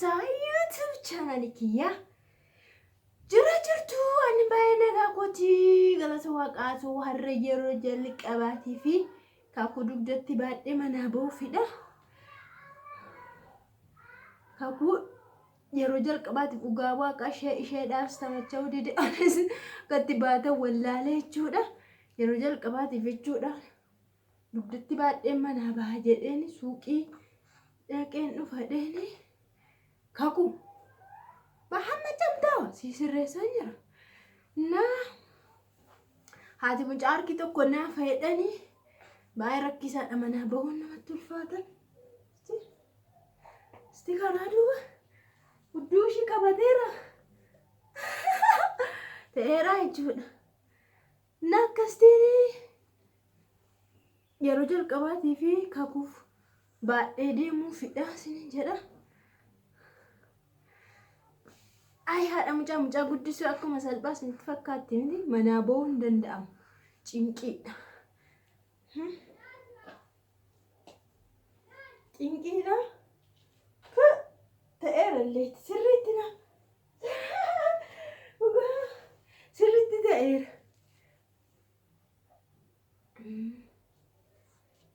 Hordoftoota YouTube chaanaalii kiyyaa jira jirtu ani baay'ee nagaa kooti galata waaqaatu har'a yeroo jalqabaatii fi kakuu dugdatti baadhee manaa ba'uufidha. Kakuu yeroo jalqabaatiif dhugaa waaqa ishee isheedhaaf tamacha'uu dide anis gatti baatan wallaalee jechuudha. Yeroo jalqabaatiif jechuudha. Dugdatti baadheen manaa baha jedheen suuqii dhaqeen dhufadheen kakuu bahamma camtaa si sirreessaan jira. Na haati mucaa harki tokko naa fayyadhanii baay'ee rakkisaadha manaa bahuun namatti ulfaata. Isti karaa duuba hudduu ishii qabateera. Ta'eera jechuudha. Na akkasitiin yeroo jalqabaatii fi kakuuf baadhee deemuufidha isinin jedha. Ay haadha mucaa mucaa guddisuu akkuma salphaa isinitti fakkaatti miti manaa ba'uu hin danda'amu. Cinqiidha. Cinqiidha. Ta'eera illee sirriitti na Dhugaa sirriitti ta'eera.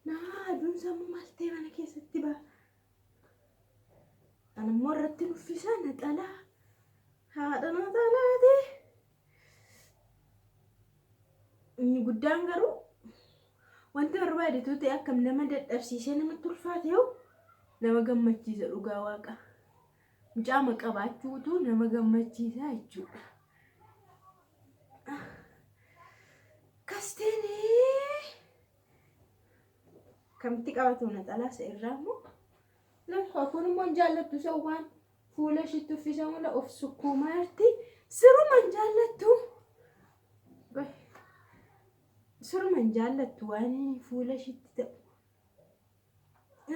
Naa aduun sammuu maal ta'e mana keessatti ba'a. Ani immoo irratti uffisa naxalaa. Haadha naxalaati. Inni guddaan garuu wanti barbaadetu ta'e akkam nama dadhabsiisee namatti ulfaate yoo nama gammachiisa dhugaa waaqa. Mucaama qabaachuutu nama gammachiisa jechuudha. Kasteen kamitti qabatu naxalaa isa irraa immoo lafa kun immoo hin jaallattu isa waan fuula ishiitti uffisa mula of sukkuumaa jirti. Siruma hin jaallattu. Siruma hin jaallattu waan fuula ishiitti ta'u.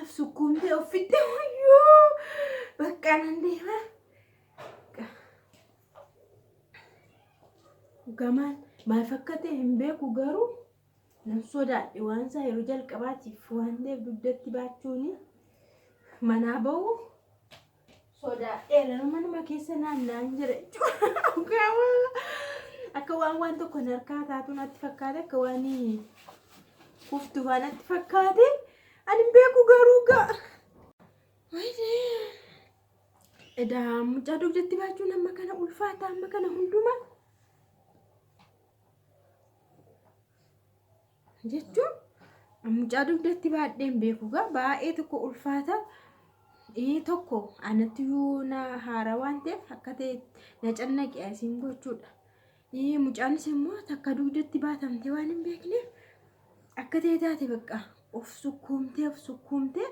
Of sukkuumtee of fixxe wayyoo bakka nan deema. Gamaan maal akka ta'e hin beeku garuu nan sodaadhe waan isaa yeroo jalqabaatiif waan ta'eef dugdatti baachuun manaa ba'u sodaadheera manuma keessa naanna'an jira jechuudha. Akka waan waan tokko harkaa taatu natti fakkaate akka waan kuftu faa natti fakkaate ani hin beeku garuu ga'a. Edaa mucaa dugdatti baachuun amma kana ulfaata amma kana hundumaa jechuun mucaa dugdatti baadhee hin beeku gaa baay'ee tokko ulfaata. Ee tokko anatti yoo na haara waan ta'eef akka ta'e na cannaqe asiin gochuudha. Ee mucaanis immoo takka dugdatti baatamtee waan hin beekneef akka ta'e taate bakka of sukkuumtee of sukkuumtee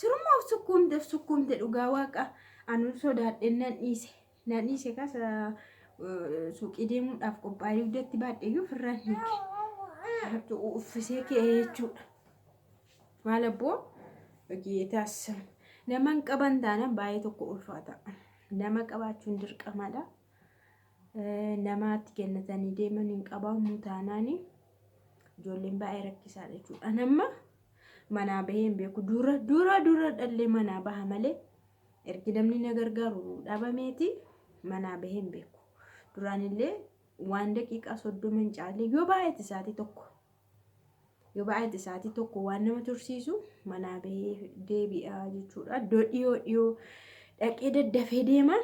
siruma of sukkuumtee of sukkuumtee dhugaa waaqa anu sodaadheen nan dhiise. Nan dhiise kasa suuqii deemuudhaaf qophaa'ee dugdatti baadheeyyuu ofirraan hiike. Uffisee ka'ee jechuudha. Maal abboo geetaas nama hin qaban taanaan baay'ee tokko ulfaata. Nama qabaachuun dirqamadha. Namaatti kennatanii deeman hin qabamu taanaan ijoolleen baay'ee rakkisaadha jechuudha. Nama manaa bahee hin beeku. Dura dura dura dhallee manaa baha malee ergi namni na gargaaru dhabameeti manaa bahee hin beeku. Duraanillee waan daqiiqaa 30 hin caalle yoo baay'ate sa'aatii tokko yoo baay'ate sa'aatii tokko waan nama tursiisu manaa bahee deebi'a jechuudha. Iddoo dhiyoo dhiyoo dhaqee daddafee deema.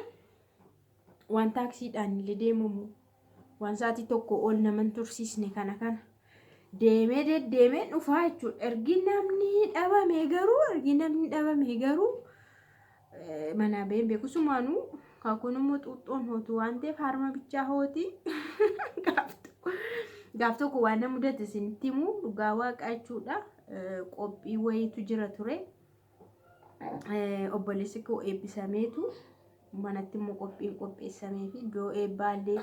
Waan taaksiidhaan illee deemamu waan sa'aatii tokko ol nama hin tursiisne kana kana deemee deddeemee dhufaa jechuudha. Ergi namni dhabame garuu ergi namni dhabame garuu manaa baheen beeku sumaanuu kakuun immoo xuuxxoon hootu waan ta'eef harma bichaa hooti. Gaaf tokko waan na mudate isinitti himu dhugaa waaqa jechuudha. Qophii wayiitu jira ture. Obboleessi koo eebbisameetu manatti immoo qophiin qopheessamee fi iddoo eebbaallee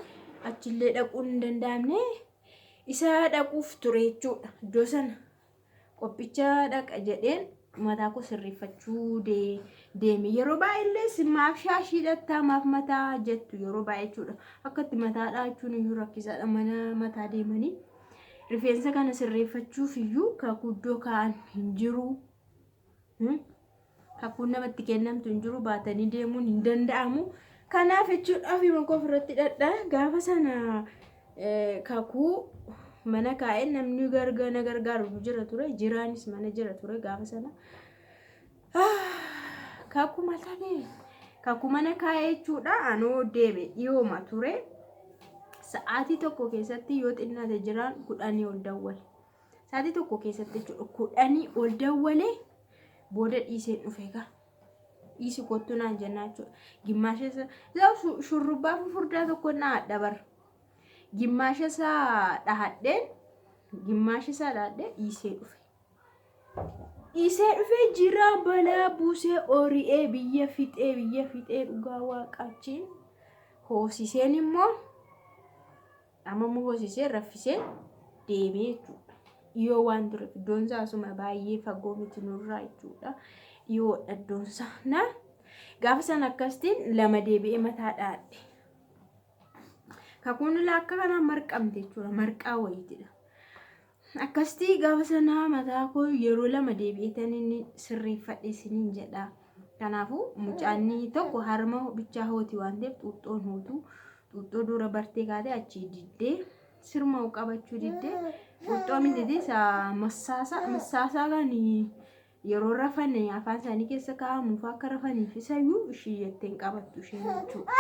achillee dhaquun hin danda'amne isa dhaquuf ture jechuudha. Iddoo sana qophicha dhaqa jedheen mataa koo sirreeffachuu deeme. Yeroo baay'eellee maaf shaashii hidhattaa maaf mataa jettu yeroo baay'ee jechuudha. Akka itti mataa dhaachuun iyyuu rakkisaadha mana mataa deemanii. Rifeensa kana sirreeffachuuf iyyuu kakuddoo kaa'an hin jiru. Kakuun namatti kennamtu hin jiru baatanii deemuun hin danda'amu. Kanaaf jechuudha ofuma koo ofirratti dhadha. Gaafa sana kakuu mana kaa'ee namni na gargaaru jira ture. Jiraanis mana jira ture gaafa sana. Kakuu maal taatee? Kakuu mana kaa'ee jechuudha. Anoo deeme dhiyooma ture. Sa'aatii tokko keessatti yoo xinnaate jiraan 10 ol dawwale. Sa'aatii tokko keessatti jechuudha 10 ol dawwale booda dhiiseen dhufe egaa. Dhiisi kottu naan jennaa jechuudha. Gimmaasha isaa shurrubbaa fufurdaa tokko na hadha bara. Gimmaasha isaa dhahadheen gimmaasha isaa dhahadhee dhiisee dhufe. Dhiisee dhufee jiraa balaa buusee ori'ee biyya fixee biyya fixee dhugaa waaqaachiin hoosiseen immoo amma immoo hoosisee raffisee deemee jechuudha. Dhiyoo waan tureef iddoon isaa asuma baay'ee fagoo miti nurraa jechuudha. Dhiyoodha iddoon isaa. Na gaafa sana akkasitiin lama deebi'ee mataa dhaadhe. Kakuun ilaa akka kanaan marqamte jechuudha. Marqaa wayiitidha. Akkasitti gaafa sanaa mataa koo yeroo lama deebi'eetan inni sirreeffadhe isiniin jedha. Kanaafuu mucaanni tokko harma bichaa hooti waan ta'eef xuuxxoon hootu. Xuuxxoo dura bartee kaatee achii diddee sirma qabachuu diddee xuuxxoo miti isa massaasaa massaasaa kan yeroo rafan afaan isaanii keessa kaa'amuuf akka rafaniif isayyuu ishii jettee hin qabattu isheen jechuudha.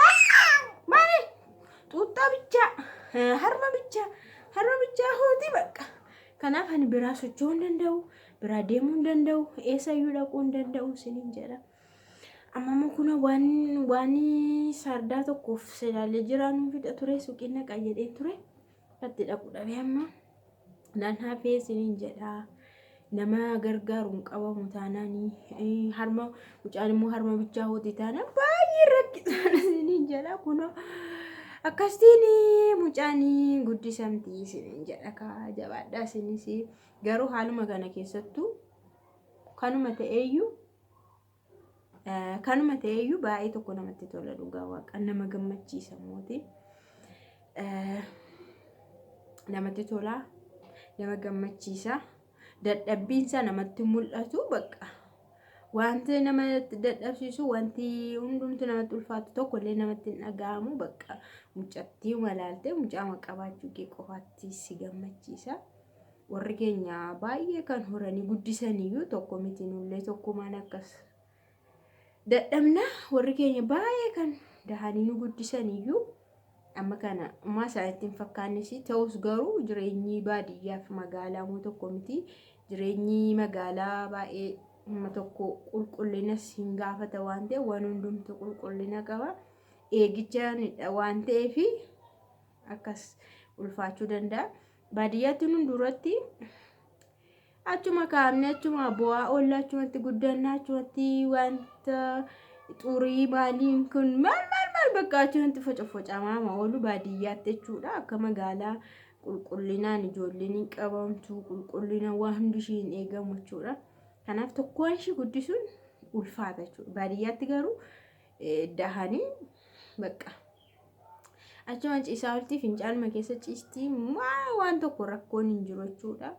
Maali? Xuuxxaa bichaa harma bichaa harma bichaa hooti bakka. Kanaaf ani biraa socho'uu hin danda'u, biraa deemuu hin danda'u, eessayyuu dhaquu hin danda'u isiniin jedha. Amma immoo kun waan waan sardaa tokkoof silaalee jiraanuu fida ture suuqiin naqa jedhee ture. Itti dhaqu dhabee amma nan hafee isiniin jedha. Nama gargaaru hin qabamu taanaan harma mucaan immoo harma bichaa hooti taanaan baay'ee rakkisaadha isiniin jedha kunoo akkasitiin mucaan guddisamti isiniin jedha kaa jabaadhaa isinis garuu haaluma kana keessattuu kanuma ta'eeyyuu kanuma ta'eeyyuu baay'ee tokko namatti tola dhugaa waaqa nama gammachiisa mootii namatti tola nama gammachiisa dadhabbiinsaa namatti mul'atu bakka wanti nama dadhabsiisu wanti hundumtu namatti ulfaatu tokko illee namatti hin dhaga'amu bakka mucattii malaaltee mucaama qabaachuu kee qofaatti si gammachiisa. Warri keenya baay'ee kan horanii guddisaniyyuu tokko miti nullee tokkumaan akkas dadhabna warri keenya baay'ee kan dahanii nu guddisaniyyuu amma kana ammaa isaanitti hin fakkaannes ta'us garuu jireenyi baadiyyaa fi magaalaa immoo tokko miti jireenyi magaalaa baay'ee amma tokko qulqullinas hin gaafata waan ta'eef waan hundumtu qulqullina qaba eegicha waan ta'eef akkas ulfaachuu danda'a. Baadiyyaatti nun duratti achuma kaa'amne achuma bu'aa oolla achumatti guddanna achumatti wanta xurii maaliin kun maal maal maal bakka achumatti focofocamaa oolu baadiyyaatti jechuudha akka magaalaa qulqullinaan ijoolleen hin qabamtu qulqullina waan hundi ishii hin eegamu jechuudha. Kanaaf tokkoon ishii guddisuun ulfaata jechuudha. Baadiyyaatti garuu dahanii bakka achuma ciisaa olti fincaanuma keessa ciisti waan tokko rakkoon hin jiru jechuudha.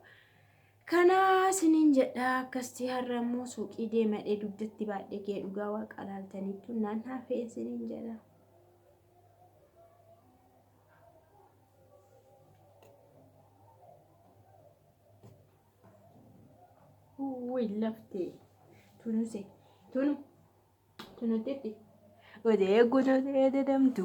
Kana isiniin jedha akkasitti har'a immoo suuqii deemadhee dugdatti baadhee kee dhugaa waaqa laaltaniittu naan hafee isiniin jedha. Wuy laftee tunuse tunu tunutetti odee gunotee dedamtu.